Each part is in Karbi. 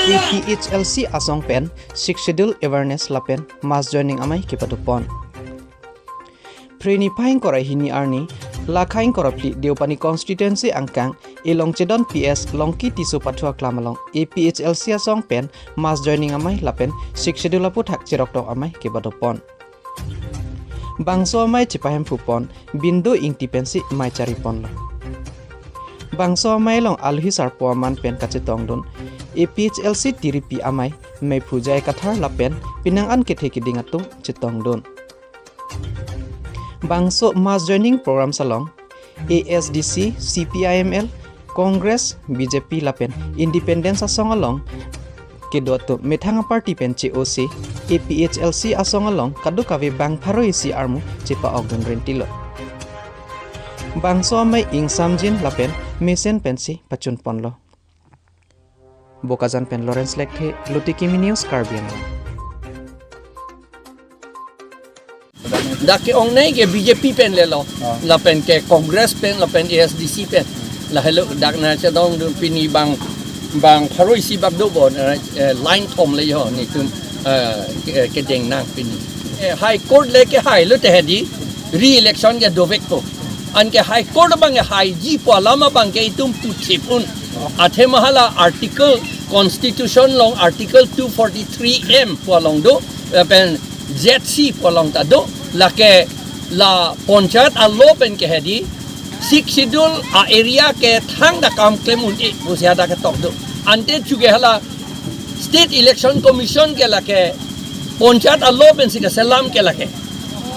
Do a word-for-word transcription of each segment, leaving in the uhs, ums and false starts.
A P H L C asong pen Sixth Schedule awareness lapen mass joining amei kepadopon. Phre niphai ingkoi ra hini arni, lakha ingkoi ra phli Deopani constituency angkang, Elongchedon P S Longki Tisso pathu aklam along A P H L C asong pen mass joining amei lapen Sixth Schedule aphuthak cheroktok amei kepadopon. Bangso amei chepahemphupon Bindo Ingti pensi amei chariponlo. Bangso amei along alohi sarpo aman pen kachetongdun A P H L C tiripi amei, Meiphu J I Kathar lapen penang an kethe keding atum chetongdun. Bangso mass joining programs along A S D C, C P I M L, Congress, B J P lapen Independence asong along kedo atum methang aparty pen che-o si A P H L C asong along kadokave bang pharo isi armu chepa-okdun rentilo. Bangso amei ingsamjin lapen mesen pensi pachunponlo. Bokajan pen Lawrence Lekthe, Lotiki Mini News, Karbi Anglong. Dak ke-ongnei ke B J P pen lelo, lapen ke Congress pen, lapen A S D C pen. Lahelo dak nangchetongdun pini bang, bang pharo isi bak dobom, eh, line thom le ho netum, eh, ke, kedeng nang pini. Eh, High Court le kehailo te hedi, re-election ke dovekpo. Anke High Court abang kehaiji pu alam abang ke itum puthip un. Athema hala article, constitution along article two forty-three M pu along do, eh, pen Z C pu along ta do, lake la panchayat a-law pen ke hedi, Sixth Schedule a-area ke thangta kam klem un-e pusi hadak ketok do. Ante chuke hala State Election Commission ke lake panchayat a-law pensi keselam ke lake.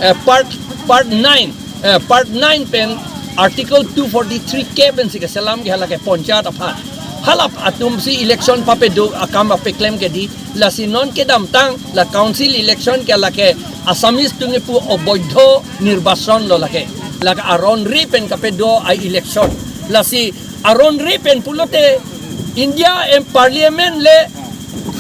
Eh, part, part nine, eh, part nine pen article two forty-three K pensi keselam ke hala ke panchayat aphan. Hala atum si election papedo akam papeklem ke di, lasi non kedamtang la council election ke lake Assamese atum kepu oboidho nirbachan lo lake. Lake aron-re pen kapedo a-election. Lasi aron-re pen pulote India em parliament le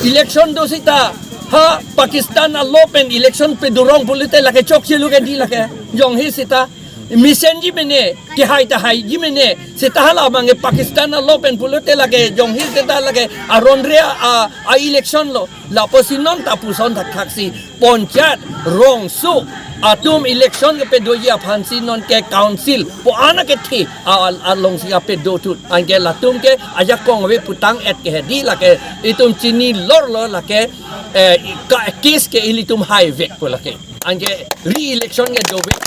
election do sita, ha Pakistan a-law pen election pedorong pulote lake chokche lo ke di lake. Jongsi sita mesenji mene, kehai ta haiji mene, sita hala abang ke Pakistan a-law pen pulote lake jongsi sita lake aron-re a, a-election lo. Lapusi non ta puson thakthak si panchayat rongso atum election kepedoji aphansi non ke council pu ana kethe a, a, alongsi kapedo thut. Anke latum ke ajakong ave putang et ke hedi lake itum chini lorlo lake, eh, ka case ke ilitum haivekpo lake. Anke re-election ke dovek.